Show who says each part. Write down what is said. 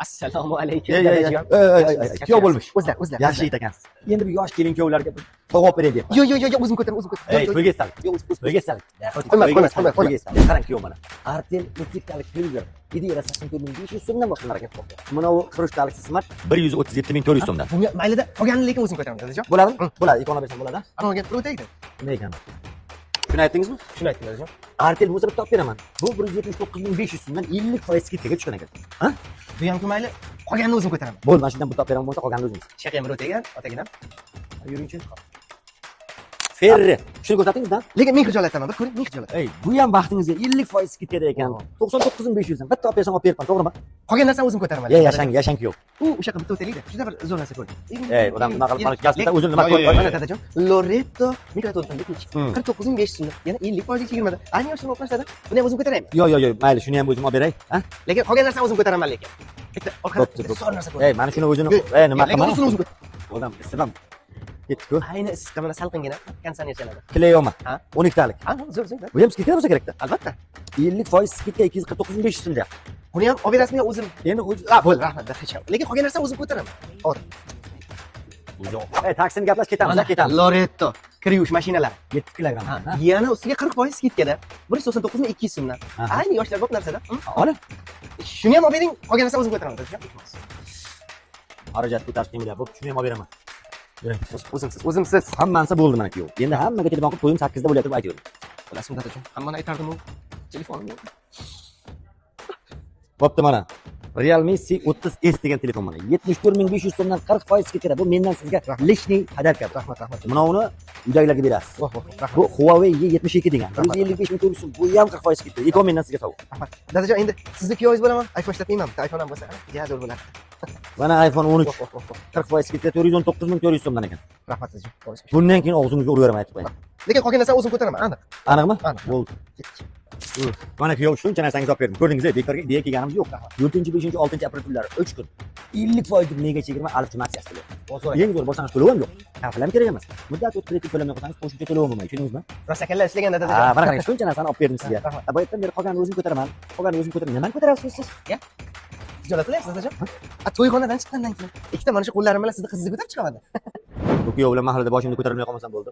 Speaker 1: Assalomu alaykum.
Speaker 2: Ey, kuyov bo'lmish.
Speaker 1: O'zlar, o'zlar.
Speaker 2: Yaxshi yigit ekansiz. Endi bu yosh kelin kuyovlarga bir sovg'a olib beray deyapman.
Speaker 1: Yo, yo, yo, yo, o'zim ko'taraman, o'zim ko'taraman.
Speaker 2: Ey, to'yga esdalik.
Speaker 1: Yo'q, o'zim, o'zim.
Speaker 2: To'yga esdalik.
Speaker 1: Qo'yma, qo'yma, qo'yma, qo'yma.
Speaker 2: Qarang kuyov mana. Artel 32talik televizor. Ideya 84 500 so'mdan boshlanar ekan. Mana bu 43talik smart 137 400 so'mdan.
Speaker 1: Bunga maylida, qolganini lekin o'zim ko'taraman, dadajon.
Speaker 2: Bo'ladimi? Bo'ladi. Ikkovini bersam bo'ladi.
Speaker 1: Ana olgan bir o'taydi.
Speaker 2: Nima ekan? Shuni aytdingizmi?
Speaker 1: Shuni aytdim, dadajon.
Speaker 2: Artel bo'lsa bitta olib beraman. Bu 179 500 so'mdan 50% скидка ga tushgan ekan. Ha?
Speaker 1: Bu ham mayli, qolganini o'zim ko'taraman.
Speaker 2: Bo'ldi, mana shundan bitta olib beraman bo'lsa, qolganini o'zingiz.
Speaker 1: Shaqa ham bir o'taygan, otaginam.
Speaker 2: Yuringchi. Ferri. Shuni ko'rsatingizda.
Speaker 1: Lekin men xijolatdaman, bir ko'ring, men xijolat.
Speaker 2: Ey, bu ham baxtingizga 50% скидка da ekan. 99 500 dan bitta olib bersam olib beribman, to'g'rimi?
Speaker 1: Qolgan narsani o'zim ko'taraman.
Speaker 2: Ya, yashang, yashang kuyov.
Speaker 1: U o'sha bitta o'taylik-da. Juda bir zo'r narsa ko'rdim.
Speaker 2: Ey, odam nima qilib mana gaz o'zini nima
Speaker 1: Yo, yo,
Speaker 2: ko'rib.
Speaker 1: Mana dadajon, Loretto mikroto'lqinli pech. 49 500 so'mdan. Yana 50% chegirmada. Ayni yoshlar o'qishadi. Buni ham o'zim ko'taraymi?
Speaker 2: Yo, yo, yo, mayli, shuni ham o'zim olib beray, ha?
Speaker 1: Lekin qolgan narsani o'zim ko'taraman lekin. Bitta orqada
Speaker 2: Bo'pti,
Speaker 1: bitta
Speaker 2: bo'pti.
Speaker 1: zo'r narsa ko'rdim.
Speaker 2: Ey, mana shuni o'zini,
Speaker 1: Yo'q,
Speaker 2: ey, nima
Speaker 1: lekin
Speaker 2: qilaman?
Speaker 1: unisini o'zim ko'tar.
Speaker 2: Odam isib ham ketdi-ku.
Speaker 1: Ayni issiqqa mana salqingina konditsioner chaladi.
Speaker 2: Kleyoma.
Speaker 1: Ha?
Speaker 2: 12talik.
Speaker 1: Ha, zo'r, zo'r.
Speaker 2: Bu ham скидка bo'lsa kerakda.
Speaker 1: Albatta.
Speaker 2: 50% скидка 249 500 so'm deyapti.
Speaker 1: Buni ham olib berasizmi yo o'zim?
Speaker 2: Endi o'zi
Speaker 1: Ha, bo'ldi, rahmat, dadajon. Lekin qolgan narsani o'zim ko'taraman. Hozir.
Speaker 2: Ey, taksini gaplashib ketamiz,
Speaker 1: Mana
Speaker 2: ketamiz.
Speaker 1: Loretto kir yuvish mashinalari.
Speaker 2: 7 kilogramm.
Speaker 1: Ha,
Speaker 2: Ha?
Speaker 1: yana ustiga 40% скидка da 199 200 so'mdan.
Speaker 2: Aha.
Speaker 1: Ayni yoshlar ko'p narsada.
Speaker 2: Oling.
Speaker 1: Shuni ham olib bering, qolgan narsani o'zim ko'taraman, dadajon.
Speaker 2: Xarajat ko'tarish qiyin bo'lyapti. Bo'pti, shuni ham olib beraman. Yuring.
Speaker 1: O'zimsiz, o'zimsiz.
Speaker 2: Hammasi bo'ldi mana kuyov. Endi hammaga telefon qilib to'yim 8 da bo'lyapti deb aytavering.
Speaker 1: Bilasizmi, dadajon, hammani aytardim u. Telefonim yo'q.
Speaker 2: Bo'pti mana. Realme C30s degan telefon mana. 74 500 so'mdan 40% скидка da. Bu mendan sizga личный подарка.
Speaker 1: Rahmat, rahmat.
Speaker 2: Mana uni uydagilarga berasiz.
Speaker 1: Voh, voh, rahmat.
Speaker 2: Bu Huawei Y72 degan.
Speaker 1: Rahmat.
Speaker 2: 155 400 so'm. Bu ham 40% скидка. Ikkovi mendan sizga sovg'a.
Speaker 1: Rahmat. Dadajon, endi sizni kuyovingiz bo'laman, iPhone ishlatmayman. Bitta iPhone ham bo'lsa, ja zo'r bo'ladi.
Speaker 2: Mana iPhone 13
Speaker 1: Voh, voh, voh, voh.
Speaker 2: 40% скидка 419 400 so'mdan ekan.
Speaker 1: Rahmat, dadajon.
Speaker 2: Bundan keyin og'zingizga uraveraman, aytib qo'ying.
Speaker 1: Lekin qolgan narsani o'zim ko'taraman, aniq.
Speaker 2: Aniqmi?
Speaker 1: Aniq.
Speaker 2: Bo'ldi. Mana kuyov, shuncha narsangizni olib berdim. Ko'rdingiz, bekorga ideya kelganimiz yo'q. 4, 5, 6 aprel kunlari 3 kun 50% mega chegirma Alif juma aksiyasi bo'lyapti. Eng zo'r boshlang'ich to'lov ham yo'q. Kafil ham kerak emas. Muddat o'tib kredit to'lamay qolsangiz qo'shimcha to'lov ham bo'lmaydi. Tushundingizmi?
Speaker 1: Rosa kalla ishlagan,
Speaker 2: Ha,
Speaker 1: dadajon.
Speaker 2: mana qarang, shuncha narsani olib berdim sizga.
Speaker 1: Rahmat.
Speaker 2: Ha, boyatdan beri qolganini o'zim ko'taraman. Qolganini o'zim ko'taraman. Nimani ko'tarasiz siz?
Speaker 1: Xijolat qilyapsiz, dadajon. A, to'yxonadan chiqqandan keyin ikkita mana shu qo'llarim bilan sizni qizingizni ko'tarib chiqaman.
Speaker 2: Bu kuyov bilan mahallada boshimni ko'tarolmay qolmasam bo'ldi.